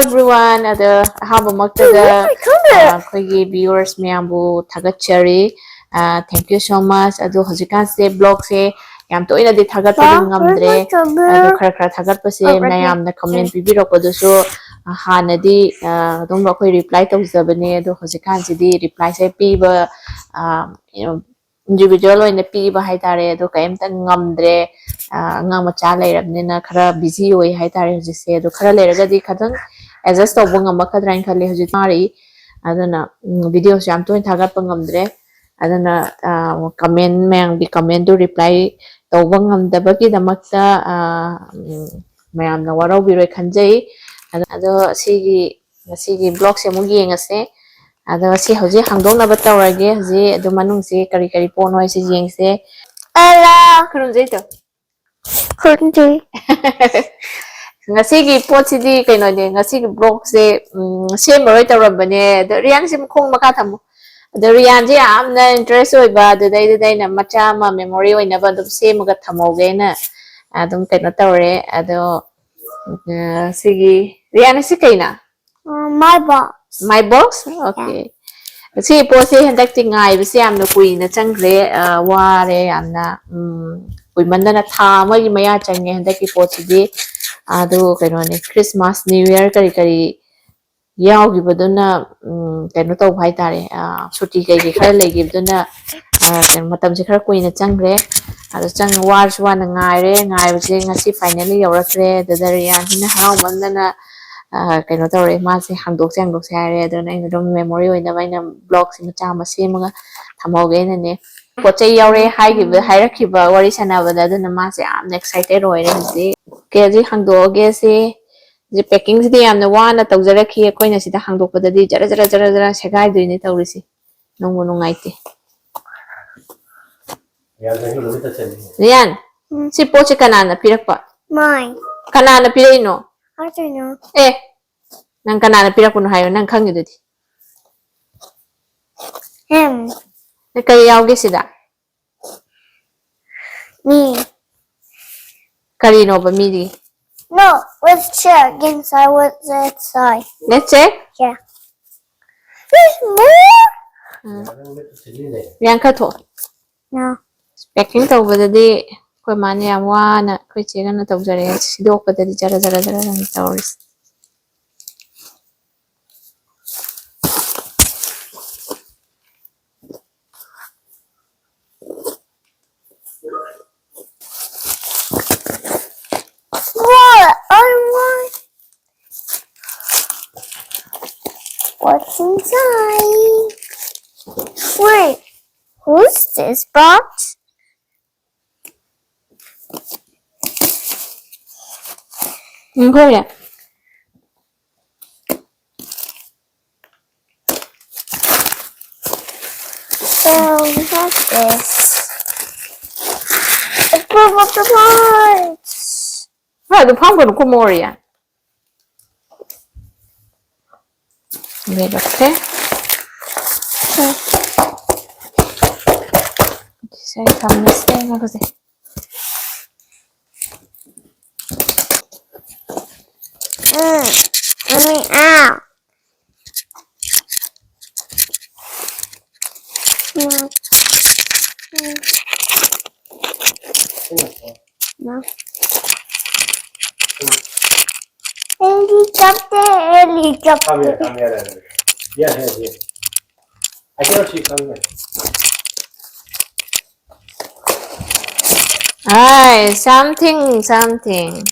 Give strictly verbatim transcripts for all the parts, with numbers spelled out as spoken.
Everyone, ꯑꯗ ꯑꯍꯥꯟꯕꯃꯛꯇꯗ ꯑꯩꯈꯣꯏꯒꯤ viewers ꯃꯌꯥꯝꯕꯨ ꯊꯥꯒꯠꯆꯔꯤ꯫ Thank you so much. ꯑꯗꯣ ꯍꯧꯖꯤꯛꯀꯥꯟꯁꯦ vlogꯁꯦ ꯌꯥꯝ ꯇꯣꯏꯅꯗꯤ ꯊꯥꯒꯠꯄꯗꯤ ꯉꯝꯗ꯭ꯔꯦ꯫ ꯑꯗꯣ ꯈꯔ ꯈꯔ ꯊꯥꯒꯠꯄꯁꯦ ꯃꯌꯥꯝꯅ comment ꯄꯤꯕꯤꯔꯛꯄꯗꯨꯁꯨ ꯍꯥꯟꯅꯗꯤ ꯑꯗꯨꯝ ꯑꯩꯈꯣꯏ reply ꯇꯧꯖꯕꯅꯦ꯫ ꯑꯗꯣ ꯍꯧꯖꯤꯛꯀꯥꯟꯁꯤꯗꯤ replyꯁꯦ ꯄꯤꯕ individual ꯑꯣꯏꯅ ꯄꯤꯕ ꯍꯥꯏꯇꯥꯔꯦ꯫ ꯑꯗꯣ ꯀꯩꯝꯇ ꯉꯝꯗ꯭ꯔꯦ꯫ ꯑꯉꯥꯡ ꯃꯆꯥ ꯂꯩꯔꯕꯅꯤꯅ ꯈꯔ busy ꯑꯣꯏ ꯍꯥꯏꯇꯥꯔꯦ ꯍꯧꯖꯤꯛꯁꯦ꯫ ꯑꯗꯣ ꯈꯔ ꯂꯩꯔꯒꯗꯤ ꯈꯤꯇꯪ adjust ꯇꯧꯕ ꯉꯝꯃꯛꯀꯗ꯭ꯔꯥ ꯍꯥꯏꯅ ꯈꯜꯂꯤ꯫ ꯍꯧꯖꯤꯛ ꯅꯥꯔꯛꯏ꯫ ꯑꯗꯨꯅ videoꯁꯨ ꯌꯥꯝ ꯇꯣꯏꯅ ꯊꯥꯒꯠꯄ ꯉꯝꯗ꯭ꯔꯦ꯫ ꯑꯗꯨꯅ comment ꯃꯌꯥꯝꯒꯤ commentꯗꯨ reply ꯇꯧꯕ ꯉꯝꯗꯕꯒꯤꯗꯃꯛꯇ ꯃꯌꯥꯝꯅ ꯋꯥꯔꯧꯕꯤꯔꯣꯏ ꯈꯟꯖꯩ꯫ ꯑꯗꯣ ꯁꯤꯒꯤ ꯉꯁꯤꯒꯤ vlogꯁꯦ ꯑꯃꯨꯛ ꯌꯦꯡꯉꯁꯦ꯫ ꯑꯗꯣ ꯁꯤ ꯍꯧꯖꯤꯛ ꯍꯥꯡꯗꯣꯛꯅꯕ ꯇꯧꯔꯒꯦ꯫ ꯍꯧꯖꯤꯛ ꯑꯗꯨ ꯃꯅꯨꯡꯁꯤ ꯀꯔꯤ ꯀꯔꯤ ꯄꯣꯠꯅꯣ ꯍꯥꯏꯁꯤ ꯌꯦꯡꯁꯦ꯫ ꯑꯂꯥ! ꯈꯨꯔꯨꯝꯖꯩꯗꯣ꯫ ꯈꯨꯔꯨꯝꯖꯩ꯫ ꯉꯁꯤꯒꯤ ꯄꯣꯠꯁꯤꯗꯤ ꯀꯩꯅꯣꯅꯦ, ꯉꯁꯤꯒꯤ vlogꯁꯦ ꯁꯦꯝꯃꯔꯣꯏ ꯇꯧꯔꯝꯕꯅꯦ꯫ ꯑꯗꯣ ꯔꯤꯌꯥꯟꯁꯤ ꯃꯈꯣꯡ ꯃꯈꯥ ꯊꯝꯃꯨ꯫ ꯑꯗꯣ ꯔꯤꯌꯥꯟꯁꯦ ꯌꯥꯝꯅ interest ꯑꯣꯏꯕ, ꯑꯗꯨꯗꯩꯗꯨꯗ ꯑꯩꯅ ꯃꯆꯥ ꯑꯃ memory ꯑꯣꯏꯅꯕ ꯑꯗꯨꯝ ꯁꯦꯝꯃꯒ ꯊꯝꯍꯧꯒꯦꯅ ꯑꯗꯨꯝ ꯀꯩꯅꯣ ꯇꯧꯔꯦ꯫ ꯑꯗꯣ ꯁꯤꯒꯤ ꯔꯤꯌꯥꯟ, ꯁꯤ ꯀꯩꯅꯣ? My box. My box? Okay. ꯁꯤ ꯄꯣꯠꯁꯦ ꯍꯟꯗꯛꯇꯤ ꯉꯥꯏꯕꯁꯦ ꯌꯥꯝꯅ ꯀꯨꯏꯅ ꯆꯪꯈ꯭ꯔꯦ꯫ ꯋꯥꯔꯦ ꯌꯥꯝꯅ꯫ ꯀꯨꯏꯃꯟꯗꯅ ꯊꯥ ꯑꯃꯒꯤ ꯃꯌꯥ ꯆꯪꯉꯦ ꯍꯟꯗꯛꯀꯤ ꯄꯣꯠꯁꯤꯗꯤ꯫ ꯑꯗꯨ ꯀꯩꯅꯣꯅꯦ, Christmas, New Year ꯀꯔꯤ ꯀꯔꯤ ꯌꯥꯎꯈꯤꯕꯗꯨꯅ ꯀꯩꯅꯣ ꯇꯧꯕ ꯍꯥꯏꯇꯥꯔꯦ꯫ ꯁꯨꯇꯤ ꯀꯩꯀꯩ ꯈꯔ ꯂꯩꯈꯤꯕꯗꯨꯅ ꯀꯩꯅꯣ, ꯃꯇꯝꯁꯦ ꯈꯔ ꯀꯨꯏꯅ ꯆꯪꯈ꯭ꯔꯦ꯫ ꯑꯗꯣ ꯆꯪ ꯋꯥꯔꯁꯨ ꯋꯥꯅ ꯉꯥꯏꯔꯦ꯫ ꯉꯥꯏꯕꯁꯦ ꯉꯁꯤ finally ꯌꯧꯔꯛꯈ꯭ꯔꯦ꯫ ꯑꯗꯨꯗ ꯔꯤꯌꯥꯟꯁꯤꯅ ꯍꯔꯥꯎꯃꯟꯗꯅ ꯀꯩꯅꯣ ꯇꯧꯔꯦ, ꯃꯥꯁꯦ ꯍꯥꯡꯗꯣꯛꯁꯦ ꯍꯥꯡꯗꯣꯛꯁꯦ ꯍꯥꯏꯔꯦ꯫ ꯑꯗꯨꯅ ꯑꯩꯅ ꯑꯗꯨꯝ memory ꯑꯣꯏꯅꯕ ꯑꯩꯅ vlogꯁꯦ ꯃꯆꯥ ꯑꯃ ꯁꯦꯝꯃꯒ ꯊꯝꯍꯧꯒꯦꯅꯅꯦ꯫ ꯄꯣꯠ ꯆꯩ ꯌꯥꯎꯔꯦ ꯍꯥꯏꯈꯤꯕ, ꯍꯥꯏꯔꯛꯈꯤꯕ ꯋꯥꯔꯤ ꯁꯥꯟꯅꯕꯗ, ꯑꯗꯨꯅ ꯃꯥꯁꯦ ꯌꯥꯝꯅ excited ꯑꯣꯏꯔꯦ ꯍꯧꯖꯤꯛ꯫ Okay, ꯍꯧꯖꯤꯛ ꯍꯥꯡꯗꯣꯛꯑꯒꯦ ꯁꯤ꯫ ꯁꯤ packingꯁꯤꯗꯤ ꯌꯥꯝꯅ ꯋꯥꯅ ꯇꯧꯖꯔꯛꯈꯤ꯫ ꯑꯩꯈꯣꯏꯅ ꯁꯤꯗ ꯍꯥꯡꯗꯣꯛꯄꯗꯗꯤ ꯖꯔ ꯖꯔ ꯖꯔ ꯖꯔ ꯁꯦꯒꯥꯏꯗꯣꯏꯅꯦ ꯇꯧꯔꯤꯁꯦ꯫ ꯅꯨꯡꯕꯨ ꯅꯨꯡꯉꯥꯏꯇꯦ꯫ ꯔꯤꯌꯥꯟ, ꯁꯤ ꯄꯣꯠꯁꯦ ꯀꯅꯥꯅ ꯄꯤꯔꯛꯄ? Mine. ꯀꯅꯥꯅ ꯄꯤꯔꯛꯏꯅꯣ? ꯑꯦ, ꯅꯪ ꯀꯅꯥꯅ ꯄꯤꯔꯛꯄꯅꯣ ꯍꯥꯏꯌꯣ, ꯅꯪ ꯈꯪꯉꯤꯗꯨꯗꯤ꯫ ꯅꯪ ꯀꯔꯤ ꯌꯥꯎꯒꯦ ꯁꯤꯗ? ꯃꯤ꯫ ꯀꯔꯤꯅꯣꯕ ꯃꯤꯗꯤ? No, let's check inside what's inside. Let's check. Yeah. There's more? Um. ꯌꯥꯡꯈꯠꯊꯣꯛ No. Packing ꯇꯧꯕꯗꯗꯤ ꯑꯩꯈꯣꯏ ꯃꯥꯅ ꯌꯥꯝ ꯋꯥꯅ ꯑꯩꯈꯣꯏ ꯆꯦꯒꯅ ꯇꯧꯖꯔꯦ꯫ ꯁꯤꯗꯣꯛꯄꯗꯗꯤ ꯖꯔ ꯖꯔ ꯖꯔ ꯖꯔ ꯇꯧꯔꯤꯁꯦ꯫ What? I want. What's inside? Wait, who's this box? Um, ꯈꯣꯏꯔꯦ꯫ So we have this. A group of the parts. ꯍꯣꯏ, ꯑꯗꯨ ꯐꯝꯒꯅꯨꯀꯣ, ꯃꯣꯔꯤꯌꯥ꯫ ꯂꯩꯔꯛꯈ꯭ꯔꯦ꯫ ꯁꯤꯁꯦ ꯑꯩ ꯊꯝꯃꯁꯦ, ꯉꯥꯏꯈꯣꯁꯦ꯫ Mm. I mean, ow. Mm. Mm. No. Helicopter, helicopter. Come here, come here. Here, here, here. I cannot see, come here. Ay, something, something.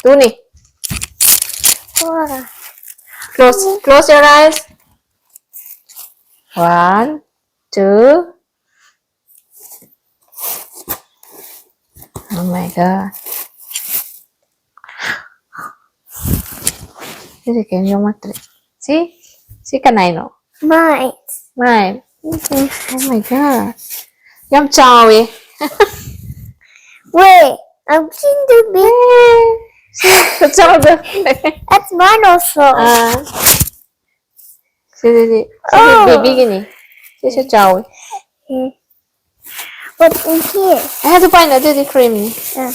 ꯇꯨꯅꯤ꯫ Water. Close, close your eyes. One, two. Oh my God. ꯁꯤꯗꯤ ꯀꯩꯝ ꯌꯥꯎꯔꯛꯇ꯭ꯔꯦ꯫ ꯁꯤ? ꯁꯤ ꯀꯅꯥꯏꯅꯣ? Mine. Mine. Oh my God. ꯌꯥꯝ ꯆꯥꯎꯋꯦ꯫ Wait, I'm seeing the big. ꯁꯤ ꯈꯨꯆꯥꯎꯗꯣ꯫ That's mine also. Ah. CD, CD Oh. Babyꯒꯤꯅꯤ꯫ ꯁꯤꯁꯨ ꯆꯥꯎꯋꯤ꯫ Hmm. What's in here? ꯑꯦ, ꯑꯗꯨ ꯄꯥꯏꯅ, ꯑꯗꯨꯗꯤ creamꯅꯤ꯫ Uh,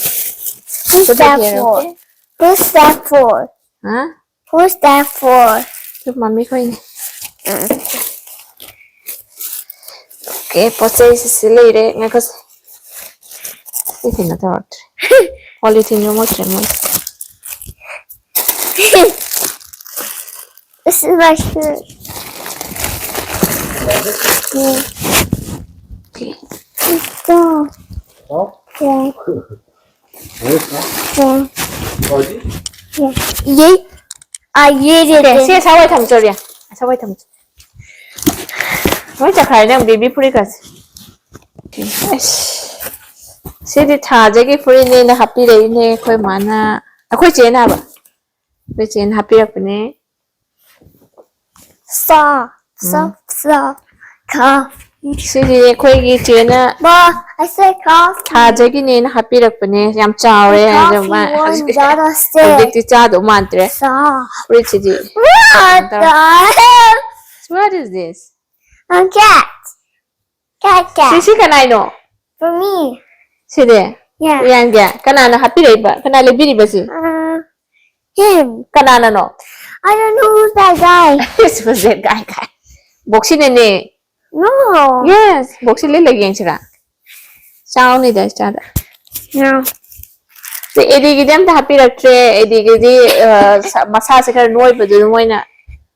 what's that for? Who's that for? ꯍꯥ? Who's that for? ꯁꯤ ꯃꯃꯤ ꯈꯣꯏꯅꯤ꯫ ꯑꯣꯀꯦ, ꯄꯣꯠ ꯆꯩꯁꯤ ꯁꯤ ꯂꯩꯔꯦ꯫ ꯉꯥꯏꯈꯣꯁꯦ꯫ ꯁꯤ ꯀꯩꯅꯣ ꯇꯧꯔꯛꯇ꯭ꯔꯦ꯫ ꯄꯣꯂꯤꯊꯤꯟ ꯌꯣꯝꯃꯛꯇ꯭ꯔꯦ ꯃꯣꯏ꯫ This is my shirt. Okay. It's gone. Huh? Yeah. Where's that? Yeah. Oh, is it? Yeah. Yay. I ate it. Okay, ꯁꯤ ꯑꯁꯥꯋꯥꯏ ꯊꯝꯆꯣ, ꯔꯤꯌꯥ꯫ ꯑꯁꯥꯋꯥꯏ ꯊꯝꯆꯣ꯫ ꯂꯣꯏ ꯆꯠꯈ꯭ꯔꯦ ꯅꯪ ꯕꯦꯕꯤ ꯐꯨꯔꯤꯠꯀꯁꯦ꯫ ꯑꯁ, ꯁꯤꯗꯤ ꯊꯥꯖꯒꯤ ꯐꯨꯔꯤꯠꯅꯦꯅ ꯍꯥꯞꯄꯤꯔꯛꯏꯅꯦ ꯑꯩꯈꯣꯏ ꯃꯥꯅ, ꯑꯩꯈꯣꯏ ꯆꯦꯅ ꯍꯥꯏꯕ꯫ ꯑꯩꯈꯣꯏ ꯆꯦꯅ ꯍꯥꯞꯄꯤꯔꯛꯄꯅꯦ꯫ Soft, soft, soft. Coffee. ꯁꯤꯗꯤ ꯑꯩꯈꯣꯏꯒꯤ ꯆꯦꯅ But I said coffee. ꯊꯥꯖꯒꯤꯅꯦꯅ ꯍꯥꯞꯄꯤꯔꯛꯄꯅꯦ꯫ ꯌꯥꯝ ꯆꯥꯎꯔꯦ꯫ The ꯑꯗꯣ coffee ꯃꯥ one ꯍꯧꯖꯤꯛ dinosaur. ꯍꯧꯖꯤꯛꯇꯤ ꯆꯥꯗꯧ ꯃꯥꯟꯗ꯭ꯔꯦ꯫ Soft. ꯐꯨꯔꯤꯠꯁꯤꯗꯤ. What the hell? What is this? A cat. Cat, ꯁꯤ cat. ꯁꯤ ꯀꯅꯥꯏꯅꯣ? For me. ꯁꯤꯗꯤ? Yeah. ꯎꯌꯥꯟꯒꯤ? ꯀꯅꯥꯅ ꯍꯥꯞꯄꯤꯔꯛꯏꯕ? ꯀꯅꯥ ꯂꯩꯕꯤꯔꯤꯕ ꯁꯤ? Uh, him. ꯀꯅꯥꯅꯅꯣ? I don't know who's that guy. This was that guy guy. ꯕꯣꯛꯁꯤꯅꯅꯦ꯫ No. Yes, ꯕꯣꯛꯁꯤ ꯂꯤꯠꯂꯒ ꯌꯦꯡꯁꯤꯔꯥ? ꯆꯥꯎꯅꯤꯗ ꯏꯆꯥꯗ꯫ No. ꯑꯗꯩ ꯑꯦꯗꯤꯒꯤꯗꯤ ꯑꯝꯇ ꯍꯥꯞꯄꯤꯔꯛꯇ꯭ꯔꯦ꯫ ꯑꯦꯗꯤꯒꯤꯗꯤ, ꯑ, ꯁ-, ꯃꯁꯥꯁꯦ ꯈꯔ ꯅꯣꯏꯕꯗꯨꯗ ꯃꯣꯏꯅ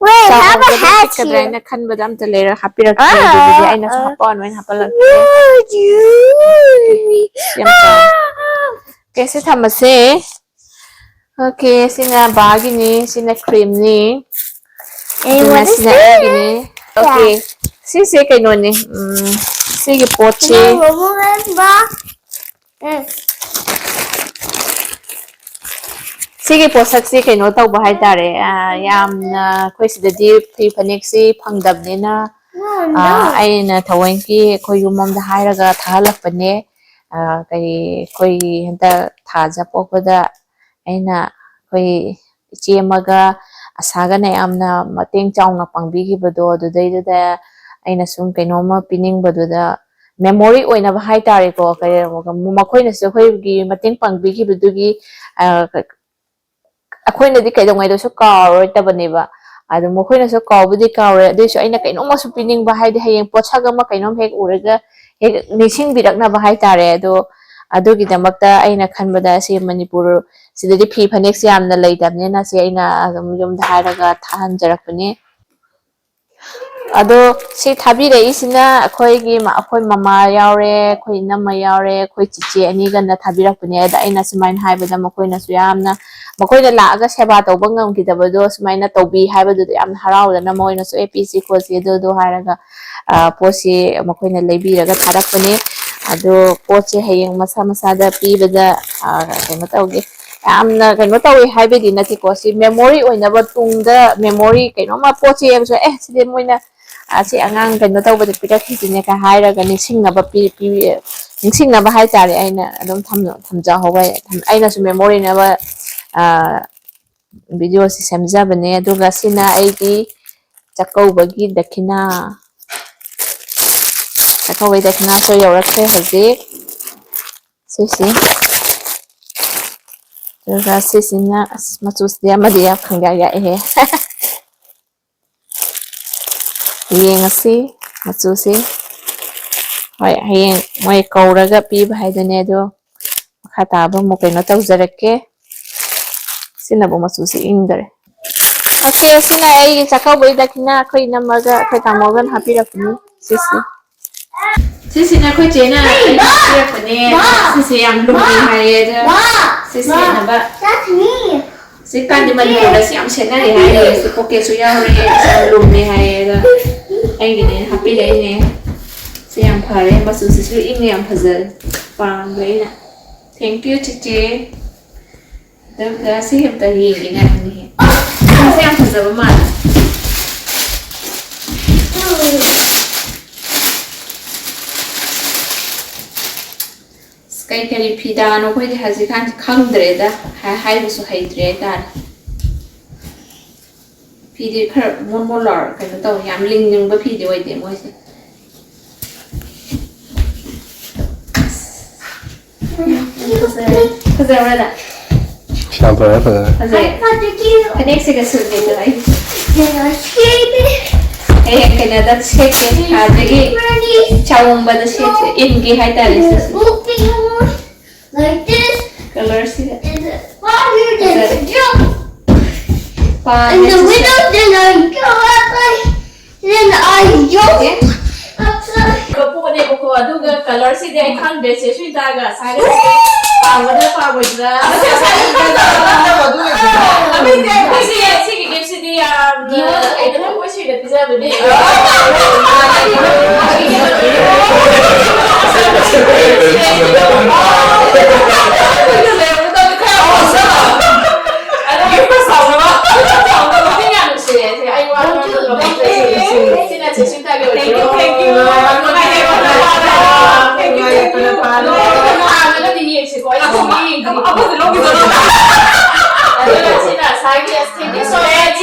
Wait, have a ꯆꯥꯎꯕꯗ hat ꯄꯤꯛꯀꯗ꯭ꯔꯥ here. ꯍꯥꯏꯅ ꯈꯟꯕꯗ ꯑꯝꯇ ꯂꯩꯔ ꯍꯥꯞꯄꯤꯔꯛꯇ꯭ꯔꯦ꯫ ꯑꯥ, ꯑꯗꯨꯗꯤ ꯑꯥ, ꯑꯩꯅꯁꯨ ꯑꯥ. ꯍꯥꯞꯄꯛꯑꯣꯅ ꯑꯩꯅ ꯍꯥꯞꯄꯜꯂꯛꯇ꯭ꯔꯦ꯫ Would you? ꯌꯥꯝ ꯆꯥꯎ꯫ ꯑꯣꯀꯦ, ꯁꯤ ꯊꯝꯃꯁꯦ꯫ ꯑꯣꯀꯦ, ꯁꯤꯅ ꯕꯥꯒꯤꯅꯤ, ꯁꯤꯅ ꯀ꯭ꯔꯤꯝꯅꯤ꯫ And ꯑꯗꯨꯅ what is ꯁꯤꯅ this? ꯑꯩꯒꯤꯅꯤ꯫ ꯑꯣꯀꯦ, ꯁꯤꯁꯦ ꯀꯩꯅꯣꯅꯤ꯫ ꯎꯝ, ꯁꯤꯒꯤ ꯄꯣꯠꯁꯤ Can I remember? Mm. ꯁꯤꯒꯤ ꯄꯣꯠꯁꯛꯁꯤ ꯀꯩꯅꯣ ꯇꯧꯕ ꯍꯥꯏꯇꯥꯔꯦ꯫ ꯑ, ꯌꯥꯝꯅ ꯑꯩꯈꯣꯏ ꯁꯤꯗꯗꯤ ꯐꯤ ꯐꯅꯦꯛꯁꯤ ꯐꯪꯗꯕꯅꯤꯅ, No, ꯑ, no. ꯑꯩꯅ ꯊꯑꯣꯏꯀꯤ ꯑꯩꯈꯣꯏ ꯌꯨꯝ ꯑꯃꯗ ꯍꯥꯏꯔꯒ ꯊꯥꯍꯜꯂꯛꯄꯅꯦ꯫ ꯑ, ꯀꯔꯤ, ꯑꯩꯈꯣꯏꯒꯤ ꯍꯟꯗꯛ ꯊꯥꯖ ꯄꯣꯛꯄꯗ ꯑꯩꯅ ꯑꯩꯈꯣꯏ ꯏꯆꯦ ꯑꯃꯒ ꯑꯁꯥꯒꯅ ꯌꯥꯝꯅ ꯃꯇꯦꯡ ꯆꯥꯎꯅ ꯄꯥꯡꯕꯤꯈꯤꯕꯗꯣ, ꯑꯗꯨꯗꯩꯗꯨꯗ ꯑꯩꯅ ꯁꯨꯝ ꯀꯩꯅꯣꯝꯃ ꯄꯤꯅꯤꯡꯕꯗꯨꯗ, memory ꯑꯣꯏꯅꯕ ꯍꯥꯏꯇꯥꯔꯦꯀꯣ, ꯀꯔꯤ, ꯃꯈꯣꯏꯅꯁꯨ ꯑꯩꯈꯣꯏꯒꯤ ꯃꯇꯦꯡ ꯄꯥꯡꯕꯤꯈꯤꯕꯗꯨꯒꯤ, ꯑ, ꯑꯩꯈꯣꯏꯅꯗꯤ ꯀꯩꯗꯧꯉꯩꯗꯁꯨ ꯀꯥꯎꯔꯣꯏꯗꯕꯅꯦꯕ꯫ ꯑꯗꯨ ꯃꯈꯣꯏꯅꯁꯨ ꯀꯥꯎꯕꯗꯤ ꯀꯥꯎꯔꯦ, ꯑꯗꯨꯏꯁꯨ ꯑꯩꯅ ꯀꯩꯅꯣꯝꯃꯁꯨ ꯄꯤꯅꯤꯡꯕ, ꯍꯥꯏꯗꯤ ꯍꯌꯦꯡ ꯄꯣꯠꯁꯛ ꯑꯃ ꯀꯩꯅꯣꯝ ꯍꯦꯛ ꯎꯔꯒ ꯍꯦꯛ ꯅꯤꯡꯁꯤꯡꯕꯤꯔꯛꯅꯕ ꯍꯥꯏꯇꯥꯔꯦ꯫ ꯑꯗꯣ ꯑꯗꯨꯒꯤꯗꯃꯛꯇ ꯑꯩꯅ ꯈꯟꯕꯗ ꯁꯤ ꯃꯅꯤꯄꯨꯔ ꯁꯤꯗꯗꯤ ꯐꯤ ꯐꯅꯦꯛꯁꯦ ꯌꯥꯝꯅ ꯂꯩꯇꯕꯅꯤꯅ ꯁꯤ ꯑꯩꯅ ꯑꯗꯨꯝ ꯌꯨꯝꯗ ꯍꯥꯏꯔꯒ ꯊꯥꯍꯟꯖꯔꯛꯄꯅꯦ꯫ ꯑꯗꯣ ꯁꯤ ꯊꯥꯕꯤꯔꯛꯏꯁꯤꯅ ꯑꯩꯈꯣꯏꯒꯤ ꯃ-, ꯑꯩꯈꯣꯏ ꯃꯃꯥ ꯌꯥꯎꯔꯦ, ꯑꯩꯈꯣꯏ ꯏꯅꯝꯃ ꯌꯥꯎꯔꯦ, ꯑꯩꯈꯣꯏ ꯆꯤꯆꯦ ꯑꯅꯤꯒꯅ ꯊꯥꯕꯤꯔꯛꯄꯅꯦ꯫ ꯑꯗ ꯑꯩꯅ ꯁꯨꯃꯥꯏꯅ ꯍꯥꯏꯕꯗ ꯃꯈꯣꯏꯅꯁꯨ ꯌꯥꯝꯅ, ꯃꯈꯣꯏꯅ ꯂꯥꯛꯑꯒ ꯁꯦꯕꯥ ꯇꯧꯕ ꯉꯝꯈꯤꯗꯕꯗꯣ ꯁꯨꯃꯥꯏꯅ ꯇꯧꯕꯤ ꯍꯥꯏꯕꯗꯨꯗ ꯌꯥꯝꯅ ꯍꯔꯥꯎꯗꯅ ꯃꯣꯏꯅꯁꯨ "ꯑꯦ, ꯄꯤꯁꯤ ꯈꯣꯠꯁꯤ" ꯑꯗꯨꯗꯣ ꯍꯥꯏꯔꯒ, ꯑ, ꯄꯣꯠꯁꯤ ꯃꯈꯣꯏꯅ ꯂꯩꯕꯤꯔꯒ ꯊꯥꯔꯛꯄꯅꯦ꯫ ꯑꯗꯣ ꯄꯣꯠꯁꯦ ꯍꯌꯦꯡ ꯃꯁꯥ ꯃꯁꯥꯗ ꯄꯤꯕꯗ, ꯑ, ꯀꯩꯅꯣ ꯇꯧꯒꯦ꯫ ꯌꯥꯝꯅ ꯀꯩꯅꯣ ꯇꯧꯋꯦ ꯍꯥꯏꯕꯗꯤ ꯅꯠꯇꯦꯀꯣ, ꯁꯤ memory ꯑꯣꯏꯅꯕ, ꯇꯨꯡꯗ memory ꯀꯩꯅꯣꯝꯃ ꯄꯣꯠꯁꯦ ꯌꯦꯡꯕꯁꯨ, "ꯑꯦ, ꯁꯤꯗꯤ ꯃꯣꯏꯅ ꯑꯁꯤ ꯑꯉꯥꯡ ꯀꯩꯅꯣ ꯇꯧꯕꯗ ꯄꯤꯔꯛꯈꯤꯁꯤꯅꯦ" ꯀ ꯍꯥꯏꯔꯒ ꯅꯤꯡꯁꯤꯡꯅꯕ ꯄꯤ-, ꯄꯤ-, ꯅꯤꯡꯁꯤꯡꯅꯕ ꯍꯥꯏꯇꯥꯔꯦ꯫ ꯑꯩꯅ ꯑꯗꯨꯝ ꯊꯝ-, ꯊꯝꯖꯍꯧꯕ, ꯑꯩꯅꯁꯨ memory ꯑꯣꯏꯅꯕ, ꯑ, video ꯁꯤ ꯁꯦꯝꯖꯕꯅꯦ꯫ ꯑꯗꯨꯒ ꯁꯤꯅ ꯑꯩꯒꯤ ꯆꯥꯛꯀꯧꯕꯒꯤ ꯗꯈꯤꯅꯥ꯫ ꯆꯥꯛꯀꯧꯕꯒꯤ ꯗꯈꯤꯅꯥꯁꯨ ꯌꯧꯔꯛꯈ꯭ꯔꯦ ꯍꯧꯖꯤꯛ꯫ ꯁꯤꯁꯤ꯫ ꯑꯗꯨꯒ ꯁꯤꯁꯤꯅ, ꯑꯁ, ꯃꯆꯨꯁꯤꯗꯤ ꯑꯃꯗꯤ ꯌꯥꯝ ꯈꯪꯌꯥꯛ ꯌꯥꯛꯑꯦꯍꯦ꯫ ꯌꯦꯡꯉꯁꯤ ꯃꯆꯨꯁꯤ꯫ ꯍꯣꯏ, ꯍꯌꯦꯡ ꯃꯣꯏ ꯀꯧꯔꯒ ꯄꯤꯕ ꯍꯥꯏꯗꯨꯅꯦ꯫ ꯑꯗꯣ ꯃꯈꯥ ꯇꯥꯕ ꯑꯃꯨꯛ ꯀꯩꯅꯣ ꯇꯧꯖꯔꯛꯀꯦ꯫ ꯁꯤꯅꯕꯨ ꯃꯆꯨꯁꯤ ꯏꯪꯗꯔꯦ꯫ ꯑꯣꯀꯦ, ꯁꯤꯅ ꯑꯩꯒꯤ ꯆꯥꯛꯀꯧꯕꯒꯤ ꯗꯈꯤꯅꯥ ꯑꯩꯈꯣꯏ ꯏꯅꯝꯃꯒ ꯑꯩꯈꯣꯏ ꯇꯥꯃꯣꯒꯅ ꯍꯥꯞꯄꯤꯔꯛꯄꯅꯤ꯫ ꯁꯤꯁꯤ꯫ ꯁꯤꯁꯤꯅ ꯑꯩꯈꯣꯏ ꯆꯦꯅ ꯑꯩꯒꯤ ꯄꯤꯔꯛꯄꯅꯦ꯫ ꯁꯤꯁꯦ ꯌꯥꯝ ꯂꯨꯝꯃꯤ ꯍꯥꯏꯌꯦ, ꯑꯗ ꯁꯤ ꯁꯦꯠꯅꯕ꯫ ꯍꯧꯖꯤꯛꯀꯥꯟꯗꯤ ꯃꯅꯤꯄꯨꯔꯗ ꯁꯤ ꯌꯥꯝ ꯁꯦꯠꯅꯔꯦ ꯍꯥꯏꯌꯦ꯫ ꯁꯤ pocket ꯁꯨ ꯌꯥꯎꯔꯦ, ꯌꯥꯝ ꯂꯨꯝꯃꯦ ꯍꯥꯏꯌꯦ꯫ ꯑꯗ ꯑꯩꯒꯤꯅꯦ ꯍꯥꯞꯄꯤꯔꯛꯏꯅꯦ꯫ ꯁꯤ ꯌꯥꯝ ꯐꯔꯦ, ꯃꯆꯨꯁꯤꯁꯨ ꯏꯪꯉꯦ, ꯌꯥꯝ ꯐꯖꯔꯦ, ꯄꯥꯝꯕ ꯑꯩꯅ꯫ Thank you, ꯆꯤꯆꯦ꯫ ꯑꯗꯨꯒ ꯁꯤ ꯑꯝꯇ ꯌꯦꯡꯒꯦ ꯉꯥꯏꯈꯣꯅꯦꯍꯦ꯫ ꯁꯤ ꯌꯥꯝ ꯐꯖꯕ ꯃꯥꯜꯂꯦ꯫ ꯑꯁ, ꯀꯩ ꯀꯔꯤ ꯐꯤꯗꯥꯅꯣ ꯑꯩꯈꯣꯏꯗꯤ ꯍꯧꯖꯤꯛꯀꯥꯟꯁꯤ ꯈꯪꯗ꯭ꯔꯦꯗ, ꯍꯥꯏ-, ꯍꯥꯏꯕꯁꯨ ꯍꯩꯇ꯭ꯔꯦ ꯍꯥꯏꯇꯥꯔꯦ꯫ ꯐꯤꯗꯤ ꯈꯔ ꯃꯣꯟ ꯃꯣꯟ ꯂꯥꯎꯔ ꯀꯩꯅꯣ ꯇꯧꯋꯦ, ꯌꯥꯝ ꯂꯤꯡꯅꯤꯡꯕ ꯐꯤꯗꯤ ꯑꯣꯏꯗꯦ ꯃꯣꯏꯁꯦ꯫ ꯐꯖꯔꯦ꯫ ꯐꯖꯕ꯭ꯔꯥ ꯅꯪ? ꯐꯤ ꯌꯥꯝ ꯐꯔꯦ, ꯐꯖꯔꯦ꯫ ꯐꯖꯩ꯫ ꯐꯅꯦꯛꯁꯤꯒ ꯁꯨꯠꯅꯤꯗꯣ ꯑꯩ ꯍꯌꯦꯡ ꯀꯩꯅꯣꯗ ꯁꯦꯠꯀꯦ, ꯑꯗꯒꯤ ꯆꯥꯎꯝꯕꯗ ꯁꯦꯠꯀꯦ, ꯏꯟꯒꯦ ꯍꯥꯏꯇꯥꯔꯦ ꯁꯤꯁꯦ꯫ Like this. ꯀꯂꯔꯁꯤꯒ꯫ And the fire, then I jump. ꯄꯥꯝꯃꯦ ꯁꯤꯁꯦ꯫ And the window, then I go up, I, then I jump outside. ꯄꯣꯠꯅꯦꯕꯀꯣ, ꯑꯗꯨꯒ ꯀꯂꯔꯁꯤꯗꯤ ꯑꯩ ꯈꯪꯗ꯭ꯔꯦ, ꯆꯦ ꯁꯨꯅꯤꯇꯥꯒ ꯁꯥꯏꯒ ꯄꯥꯝꯒꯗ꯭ꯔꯥ ꯄꯥꯝꯃꯣꯏꯗ꯭ꯔꯥ? ꯑꯗꯨ ꯁꯤꯒꯤ ꯒꯤꯐꯁꯤꯗꯤ ꯌꯥꯝꯅ ꯑꯩꯅ ꯊꯃꯣꯏ ꯁꯦꯡꯅ ꯄꯤꯖꯕꯅꯦ꯫ ꯑꯗꯣ ꯌꯥꯝ ꯅꯨꯡꯁꯤꯔꯦ꯫ ꯑꯩ ꯋꯥ ꯉꯥꯡꯕ ꯉꯝꯗ꯭ꯔꯦ꯫ ꯁꯤꯅ ꯆꯦ ꯁꯨꯅꯤꯇꯥꯒꯤ ꯑꯣꯏꯖꯔꯣ꯫ Thank you, thank you. ꯅꯨꯡꯉꯥꯏꯕꯅ ꯐꯥꯔꯦ꯫ ꯅꯨꯡꯉꯥꯏꯕꯅ ꯐꯥꯔꯦ꯫ ꯍꯥꯡꯉꯒꯗꯤ ꯌꯦꯡꯁꯤꯀꯣ꯫ ꯑꯩ ꯁꯨꯝ ꯌꯦꯡꯗ꯭ꯔꯤ꯫ ꯑꯃꯁꯨ ꯂꯧꯈꯤꯗꯣꯏꯅꯦ꯫ ꯑꯗꯨꯒ ꯁꯤꯅ ꯁꯥꯏꯒꯤ, thank you so much꯫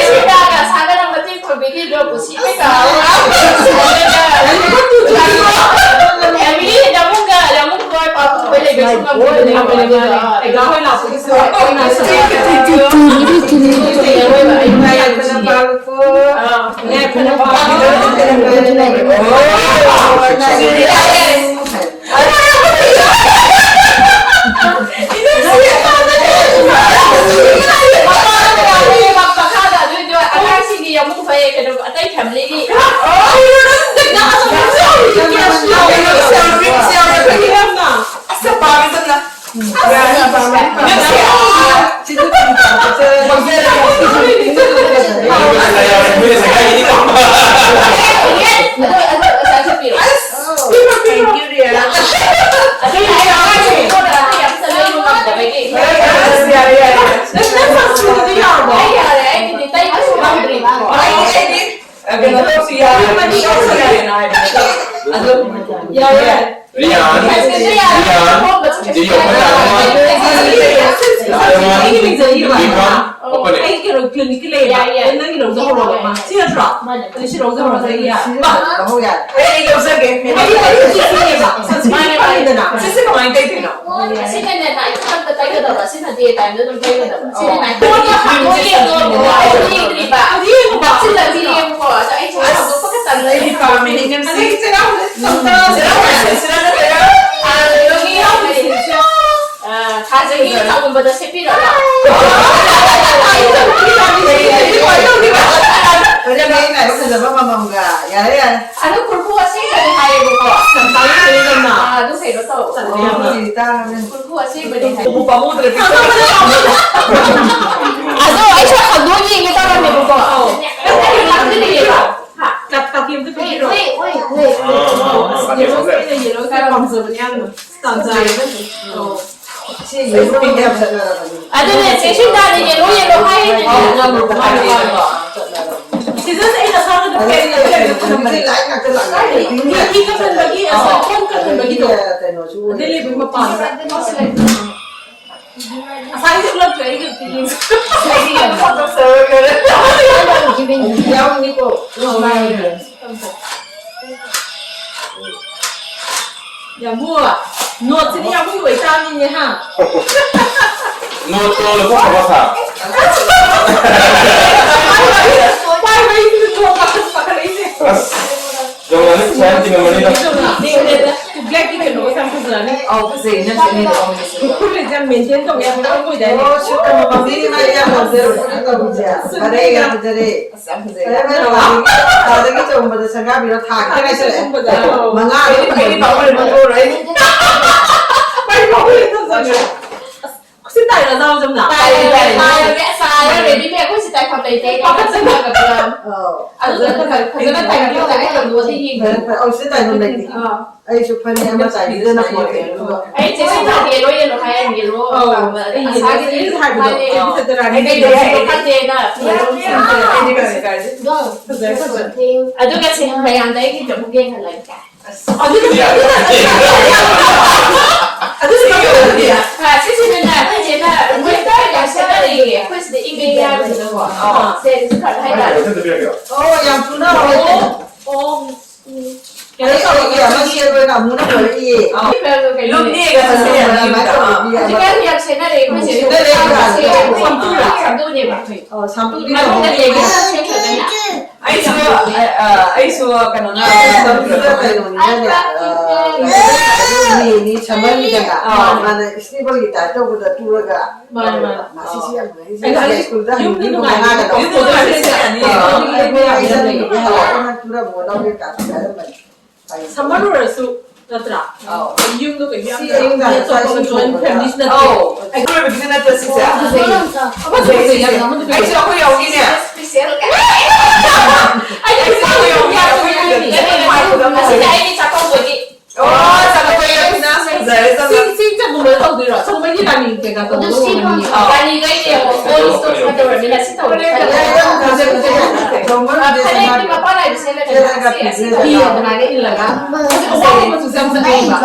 ꯁꯤꯗ ꯁꯥꯒꯅ ꯃꯇꯦꯡ ꯄꯥꯡꯕꯤꯈꯤꯕꯗꯣ ꯄꯨꯟꯁꯤ ꯀꯩꯀꯥ꯫ ꯑꯗꯒꯤ ꯂꯃꯨꯡꯒ, ꯂꯃꯨꯡ ꯈꯣꯏ, ꯄꯥꯕꯨꯡ ꯈꯣꯏ ꯂꯩꯕꯁꯨ ꯉꯝꯗꯕꯅꯦ꯫ ꯑꯩꯒꯥ ꯍꯣꯏ ꯂꯥꯛꯄꯒꯤꯁꯨ ꯑꯩꯈꯣꯏꯅ ꯑꯉꯥꯡꯁꯤꯡꯒꯤ ꯌꯥꯝꯕꯨꯡ ꯐꯩ, ꯀꯩꯅꯣ, ꯑꯇꯩ ꯐꯦꯃꯤꯂꯤꯒꯤ꯫ ꯌꯥꯔꯦ, ꯑꯩꯒꯤꯗꯤ ꯇꯩꯕꯁꯨ ꯉꯝꯗ꯭ꯔꯤꯕ꯫ ꯀꯩꯅꯣ ꯇꯧꯁꯤ, ꯌꯥꯔꯦ꯫ ꯌꯥꯔꯦ꯫ ꯔꯤꯌꯥꯟ, ꯔꯤꯌꯥꯟ, ꯗꯤ ꯑꯩꯈꯣꯏ ꯗꯥ ꯔꯣꯃꯥꯟ, ꯗꯥ ꯔꯣꯃꯥꯟ, ꯑꯩꯒꯤ ꯃꯤꯡ ꯆꯠꯂꯤꯕ꯫ ꯕꯤꯀ꯭ꯔꯝ, ꯑꯩꯈꯣꯏꯅꯦ꯫ ꯑꯩ ꯀꯩꯅꯣ, ꯀ꯭ꯂꯤꯅꯤꯛꯀꯤ ꯂꯩꯌꯦꯕ꯫ ꯌꯥꯏ, ꯌꯥꯏ꯫ ꯑꯩ ꯅꯪꯒꯤ ꯂꯧꯖꯍꯧꯔꯣꯕ ꯑꯃ꯫ ꯁꯤ ꯅꯠꯇ꯭ꯔꯣ? ꯃꯥꯅꯦ꯫ ꯑꯗꯨ ꯁꯤ ꯂꯧꯖꯍꯧꯔꯣ, ꯑꯩ ꯌꯥ-, ꯂꯧꯍꯧ ꯌꯥꯏ꯫ ꯑꯩ ꯂꯧꯖꯒꯦ꯫ ꯑꯩꯗꯤ, ꯑꯩꯗꯤ ꯁꯤ ꯁꯤꯅꯦꯕ꯫ ꯁꯟꯁꯀ꯭ꯔꯤꯟ ꯃꯥꯅꯦ, ꯃꯥꯅꯦ꯫ ꯈꯜꯂꯤꯗꯅ꯫ ꯁꯤꯁꯦ ꯀꯃꯥꯏꯅ ꯇꯩꯗꯣꯏꯅꯣ? ꯑꯣ, ꯑꯁꯤꯅꯅꯦ, ꯅꯥꯏꯠ ꯈꯛꯇ ꯇꯩꯒꯗꯕ꯫ ꯁꯤꯅ ꯗꯦ ꯇꯥꯏꯝꯗ ꯑꯗꯨꯝ ꯇꯩꯒꯗꯕ꯫ ꯁꯤꯅ ꯑꯣ꯫ ꯅꯥꯏꯠ ꯈꯛꯇ ꯇꯩꯒꯗꯕ꯫ ꯑꯗꯨ ꯌꯦꯡꯉꯣ꯫ ꯑꯗꯨ ꯌꯦꯡꯉꯣ꯫ ꯅꯞꯁꯤꯜꯂꯒ ꯌꯦꯡꯉꯣꯀꯣ꯫ ꯑꯗꯣ ꯑꯩ ꯁꯨꯝ ꯍꯧꯗꯣꯛꯄ ꯈꯛꯇꯪ꯫ ꯑꯩꯗꯤ ꯄꯥꯝꯃꯦ꯫ ꯑꯗꯒꯤ ꯆꯦꯅꯥꯎ ꯆꯦꯅꯥꯎ ꯁꯤꯁꯤꯅ ꯅꯠꯇ꯭ꯔꯒ, ꯑꯥ, ꯀꯩꯅꯣꯒꯤ ꯌꯥꯎꯕꯁꯤꯡꯁꯦ꯫ ꯑꯥ, ꯊꯥꯖꯒꯤ ꯆꯥꯛꯎꯝꯕꯗ ꯁꯦꯠꯄꯤꯔꯕ? ꯐꯖꯕ ꯑꯃꯃꯝꯒ꯫ ꯌꯥꯔꯦ, ꯌꯥꯔꯦ꯫ ꯑꯗꯣ ꯈꯨꯔꯈꯨ ꯑꯁꯦꯡꯕꯅꯦ ꯍꯥꯏꯌꯦꯕꯀꯣ꯫ ꯌꯥꯝ ꯇꯥꯡꯉꯝꯒꯅꯤ ꯅꯪꯅ꯫ ꯑꯥ, ꯑꯗꯨ ꯀꯩꯅꯣ ꯇꯧ꯫ ꯆꯠꯂꯦ ꯌꯥꯝꯅ꯫ ꯈꯨꯔꯈꯨ ꯑꯁꯦꯡꯕꯅꯦ ꯍꯥꯏ꯫ ꯎꯄꯨ ꯄꯥꯝꯃꯨꯗ꯭ꯔꯦ, ꯄꯤꯛꯊꯟ꯫ ꯑꯗꯣ ꯑꯩꯁꯨ ꯍꯪꯗꯣꯛ ꯌꯦꯡꯒꯦ ꯇꯧꯔꯝꯃꯦꯕꯀꯣ꯫ ꯑꯧ꯫ ꯅꯠꯇꯦ, ꯀꯩꯅꯣ ꯂꯥꯛꯇꯣꯏꯅꯦꯕ꯫ ꯍꯥ? ꯀꯥ-, ꯀꯥꯇꯤ ꯑꯝꯇ ꯄꯤꯕꯤꯔꯣ꯫ Wait, wait, wait, wait. ꯑꯥ, ꯑꯥ, ꯑꯥ, ꯑꯁ, ꯌꯦꯜꯂꯣꯁꯦ ꯑꯩꯅ ꯌꯦꯜꯂꯣꯁꯦ ꯄꯥꯝꯖꯕꯅꯦ ꯌꯥꯝꯅ꯫ ꯇꯥꯟꯖꯥꯔꯦ꯫ ꯑꯣ꯫ ꯁꯤ ꯌꯦꯜꯂꯣ ꯌꯥꯝ ꯆꯠꯅꯔꯕꯅꯤ꯫ ꯑꯗꯨꯅꯦ, ꯆꯦ ꯁꯤꯟꯇꯥꯅ ꯌꯦꯜꯂꯣ ꯌꯦꯜꯂꯣ ꯍꯥꯏꯔꯤꯅꯦ꯫ ꯑꯧ, ꯌꯥꯝ ꯅꯨꯡꯉꯥꯏ꯫ ꯆꯠꯅꯔꯕꯅꯤ꯫ ꯁꯤꯗꯁꯦ ꯑꯩꯅ ꯑꯁꯥꯡꯕꯗꯣ ꯑꯗꯨꯅꯦ, ꯄꯦꯟꯅ ꯄꯦꯟꯅ ꯍꯧꯖꯤꯛꯇꯤ ꯊꯝꯕꯅꯦ꯫ ꯂꯥꯏꯔꯤꯛ ꯉꯥꯛꯇ ꯂꯥꯛꯅꯔꯦ꯫ ꯐꯤ, ꯐꯤ ꯀꯞꯍꯟꯕꯒꯤ, ꯑꯧ꯫ ꯁꯪꯒꯣꯝ ꯀꯞꯍꯟꯕꯒꯤꯗꯣ꯫ ꯀꯩꯅꯣꯁꯨ ꯑꯗꯩ ꯂꯩꯕꯒꯤ ꯃꯄꯥꯟꯗ꯫ ꯑꯁꯥꯏꯁꯦ ꯄꯨꯂꯞꯁꯦ ꯑꯩꯒꯤ ꯐꯤꯂꯤꯡꯁ꯫ ꯌꯥꯎꯅꯤꯀꯣ꯫ ꯌꯥꯝꯕꯨ, ꯅꯣꯠꯁꯤꯗꯤ ꯌꯥꯝꯕꯨꯒꯤ ꯑꯣꯏꯇꯥꯕꯅꯤꯅꯦ, ꯍꯥ? ꯅꯣꯠꯇꯣ ꯂꯧꯊꯣꯛꯈ꯭ꯔꯕ ꯁꯥꯔ? ꯄꯥꯏ ꯃꯩꯁꯤꯗ ꯅꯣꯠ ꯄꯥꯈꯠ-, ꯄꯥꯈꯠꯂꯛꯏꯁꯦ꯫ ꯑꯁ, ꯌꯥꯝꯅ ꯄꯩꯁꯥ ꯌꯥꯝ ꯇꯤꯡꯉꯝꯃꯅꯤꯗ꯫ ꯕ꯭ꯂꯦꯛꯀꯤ ꯀꯩꯅꯣꯒ ꯌꯥꯝ ꯐꯖꯔꯅꯤ꯫ ꯑꯧ, ꯐꯖꯩ, ꯅꯪ ꯁꯦꯠꯅꯤꯗꯣ ꯈꯪꯗꯦ꯫ ꯈꯨꯔꯈꯨꯜ ꯂꯩꯁꯦ ꯌꯥꯝ ꯃꯦꯟꯇꯦꯟ ꯇꯧꯕ ꯌꯥꯝ ꯀꯔꯝꯕ ꯑꯣꯏꯗꯥꯏꯅꯦ? ꯑꯣ, ꯁꯨꯠ ꯑꯃꯃꯝꯗꯤ ꯃꯥꯏ ꯌꯥꯝ ꯌꯥꯎꯖꯔꯕꯅꯦ ꯇꯧꯔꯤꯁꯦ꯫ ꯐꯔꯦ, ꯌꯥꯝ ꯐꯖꯔꯦ꯫ ꯑꯁ, ꯌꯥꯝ ꯐꯖꯩ꯫ ꯐꯔꯦ, ꯐꯔꯦ, ꯃꯃꯥꯡꯒꯤ ꯑꯥꯗꯒꯤ ꯆꯍꯨꯝꯕꯗ ꯁꯪꯒꯥꯕꯤꯔꯣ, ꯊꯥ ꯈꯤꯇꯪ ꯉꯥꯏꯁꯜꯂꯛꯑꯦ꯫ ꯃꯉꯥ ꯑꯗꯨꯝ ꯑꯩꯗꯤ ꯐꯥꯎꯔꯦ꯫ ꯄꯥꯎꯔꯦ ꯃꯇꯨꯡ ꯑꯩꯗꯤ꯫ ꯑꯩ ꯐꯥꯎꯔꯦ ꯃꯇꯨꯡ ꯆꯪꯉꯦ꯫ ꯑꯁ, ꯈꯨꯠꯁꯤ ꯇꯥꯏꯔꯣ, ꯆꯥꯎ ꯆꯝꯅ? ꯇꯥꯏꯔꯦ, ꯇꯥꯏꯔꯦ, ꯇꯥꯏꯔꯦ꯫ ꯇꯥꯏꯔꯦ꯫ ꯑꯁ, ꯑꯥ, ꯔꯦꯗꯤꯃꯦꯗ ꯑꯩꯈꯣꯏ ꯁꯤ ꯇꯥꯏꯐꯝ ꯂꯩꯇꯦ꯫ ꯄꯥꯈꯠꯆꯕ꯫ ꯑꯧ꯫ ꯑꯗꯨ ꯐꯖꯅ, ꯐꯖꯅ ꯇꯥꯏꯕꯤꯌꯣ, ꯇꯥꯏꯕꯤꯌꯣ, ꯌꯦꯡꯒꯦ꯫ ꯐꯔꯦ, ꯐꯔꯦ꯫ ꯑꯧ, ꯁꯤ ꯇꯥꯏꯐꯝ ꯂꯩꯇꯦ꯫ ꯑꯥ꯫ ꯑꯩꯁꯨ ꯐꯅꯦꯛ ꯑꯃ ꯇꯥꯏꯕꯤꯗꯅ ꯄꯣꯔꯛꯑꯦ, ꯑꯗꯨꯒ ꯑꯩ ꯆꯦ ꯁꯤꯟꯊꯥꯗꯤ ꯌꯦꯜꯂꯣ ꯌꯦꯜꯂꯣ ꯍꯥꯏ, ꯌꯦꯜꯂꯣ ꯑꯧ, ꯄꯥꯝꯕ꯫ ꯑꯩ ꯑꯁꯥꯒꯤꯗꯤ ꯌꯦꯜꯂꯣ ꯍꯥꯏꯕꯗꯣ꯫ ꯍꯥꯏꯌꯦ꯫ ꯑꯧ꯫ ꯑꯩ ꯀꯩꯗꯧꯔꯦ ꯍꯥꯏꯒꯦ? ꯈꯪꯗꯦꯅ꯫ ꯌꯦꯜꯂꯣ ꯁꯤꯟꯊꯥꯗꯤ ꯑꯩꯗꯤ ꯀꯩꯁꯨ ꯀꯥꯏꯗꯦ꯫ ꯐꯖꯔꯦ, ꯐꯖꯔꯦ꯫ ꯑꯗꯨꯒ ꯁꯤ ꯃꯌꯥꯝꯗ ꯑꯩꯒꯤ ꯑꯃꯨꯛ ꯌꯦꯡꯍꯜꯂꯒꯦ꯫ ꯑꯗꯨꯗꯤ ꯑꯗꯨꯗꯤ ꯑꯗꯨꯗꯤ ꯁꯤꯁꯤꯅꯅꯦ ꯑꯩꯈꯣꯏ ꯆꯦꯅ ꯃꯣꯏ ꯌꯥꯝ ꯁꯦꯠꯅꯔꯛꯏꯌꯦ ꯑꯩꯈꯣꯏ ꯁꯤꯗ ꯏꯕꯦ ꯌꯥꯕꯗꯨꯗꯀꯣ꯫ ꯁꯦ ꯈꯔ ꯍꯥꯏꯇꯥꯔꯦ꯫ ꯑꯣ ꯌꯥꯝ ꯊꯨꯅ ꯍꯧꯔꯦ꯫ ꯑꯣ ꯑꯩ ꯁꯣꯏꯒꯤ ꯑꯃ ꯁꯦꯝꯕꯅ ꯑꯃꯨꯛꯅ ꯂꯣꯏꯔꯛꯏꯌꯦ꯫ ꯂꯨꯝꯅꯦꯒ ꯁꯤꯁꯦ ꯌꯥꯝ ꯌꯨꯝꯗ꯫ ꯍꯧꯖꯤꯛꯀꯥꯟꯗꯤ ꯌꯥꯝ ꯁꯦꯠꯅꯔꯦ ꯑꯩꯈꯣꯏ ꯆꯦ꯫ ꯁꯦꯠꯅꯔꯦ, ꯌꯥꯝ ꯁꯦꯠꯅꯔꯦ꯫ ꯁꯝꯇꯨꯔꯥ ꯁꯝꯇꯨꯅꯦꯕ ꯑꯩꯈꯣꯏ꯫ ꯑꯣ ꯁꯝꯄꯨꯗꯤ ꯃꯅꯨꯡꯗ ꯂꯧꯍꯧꯗꯦ꯫ ꯂꯩꯕ ꯁꯦꯝꯈ꯭ꯔꯒꯅꯦ꯫ ꯑꯩꯁꯨ ꯑ, ꯑ, ꯑꯩꯁꯨ ꯀꯩꯅꯣꯅ ꯁꯝꯄꯨꯗ ꯀꯩꯅꯣꯅꯤꯅꯅꯦ, ꯑ, ꯀꯩꯅꯣꯅꯤ, ꯁꯝꯃꯔꯅꯤꯗꯅ꯫ ꯑꯥ꯫ ꯃꯥꯅ ꯏꯁꯅꯤꯕꯜꯒꯤ ꯇꯥꯏꯞ ꯇꯧꯕꯗ ꯇꯨꯔꯒ ꯃꯥꯅꯦ, ꯃꯥꯅꯦ꯫ ꯃꯁꯤꯁꯤ ꯌꯥꯝ ꯐꯖꯩ꯫ ꯑꯩ ꯁꯤꯁꯦ ꯍꯧꯖꯤꯛ ꯁ꯭ꯀꯨꯜꯗ ꯌꯨꯝꯗ ꯍꯪꯕꯤꯕ ꯅꯨꯡꯉꯥꯏꯕ ꯃꯉꯥꯒ ꯇꯧꯕ꯫ ꯌꯨꯝꯗ ꯅꯨꯡꯉꯥꯏꯕ ꯌꯥꯝ ꯂꯩ꯫ ꯑꯩꯈꯣꯏ ꯏꯆꯟꯅꯨꯄꯤꯗꯤ ꯍꯜꯂꯛꯑꯒ ꯅꯪ ꯇꯨꯔꯝꯃꯣ ꯂꯧꯒꯦ ꯀꯥꯏꯅ ꯍꯥꯏꯔꯝꯕꯅꯤ꯫ ꯁꯝꯃꯔ ꯑꯣꯏꯔꯁꯨ ꯅꯠꯇ꯭ꯔꯥ? ꯑꯧ꯫ ꯌꯨꯝꯗꯣ ꯀꯩꯁꯨ ꯌꯥꯝ ꯁꯤ ꯑꯌꯨꯛ ꯉꯟꯇꯥ ꯑꯇꯣꯞꯄ ꯆꯥꯛ ꯏꯁꯤꯡ ꯖꯣꯏꯟ ꯊꯣꯡꯕꯗ꯫ ꯐꯦꯃꯤꯂꯤꯁꯤꯅ ꯑꯧ꯫ ꯑꯩꯈꯣꯏ ꯑꯣꯏꯕꯗꯤ ꯅꯠꯇ꯭ꯔ ꯁꯤꯁꯦ? ꯑꯃꯁꯨ ꯐꯖꯩ ꯌꯥꯝꯅ ꯑꯃꯁꯨ ꯑꯩꯁꯨ ꯑꯩꯈꯣꯏ ꯌꯥꯎꯒꯤꯅꯦ꯫ ꯑꯩꯁꯨ ꯌꯥꯎꯋꯦ, ꯌꯥꯎꯋꯦ, ꯌꯥꯎꯋꯦ꯫ ꯑꯁꯤꯗꯤ ꯑꯩꯒꯤ ꯆꯥꯛꯀꯧꯕꯒꯤ꯫ ꯑꯣ, ꯆꯥꯛꯀꯧꯕꯒꯤ ꯑꯩꯈꯣꯏꯅ ꯐꯖꯔꯦ, ꯆꯠꯂꯣ꯫ ꯁꯤ, ꯁꯤ ꯆꯠꯄ ꯂꯣꯏ ꯇꯧꯗꯣꯏꯔꯣ? ꯆꯠꯄꯒꯤ ꯂꯥꯏꯃꯤꯡ ꯀꯩꯀꯥ ꯇꯧꯕ ꯑꯗꯨ ꯁꯤ ꯂꯣꯏꯔꯝꯃꯅꯤ꯫ ꯒꯥꯔꯤꯈꯩꯗꯤ ꯌꯦꯡꯉꯣ, ꯑꯣꯜ ꯁ꯭ꯇꯣꯛ ꯈꯔ ꯇꯧꯔꯕꯅꯤꯅ ꯁꯤ ꯇꯧꯕ ꯐꯩ꯫ ꯌꯥꯏ, ꯌꯥꯏ, ꯐꯖꯩ, ꯐꯖꯩ, ꯐꯖꯩ꯫ ꯐꯅꯦꯛꯇꯤ ꯃꯄꯥꯟ ꯅꯥꯏꯕ ꯁꯦꯠꯂꯒ ꯁꯦꯠꯂꯒ ꯁꯤ, ꯁꯤ ꯐꯤꯖꯤꯟ ꯇꯧꯕ ꯐꯤ ꯌꯥꯕ ꯑꯗꯨꯃꯥꯏꯅ ꯅꯠꯇꯦ꯫ ꯏꯜꯂꯒ꯫ ꯍꯧꯖꯤꯛ ꯑꯋꯥꯡꯕ ꯃꯆꯨꯁꯦ ꯌꯥꯝ ꯆꯠꯅꯩꯌꯦꯕ꯫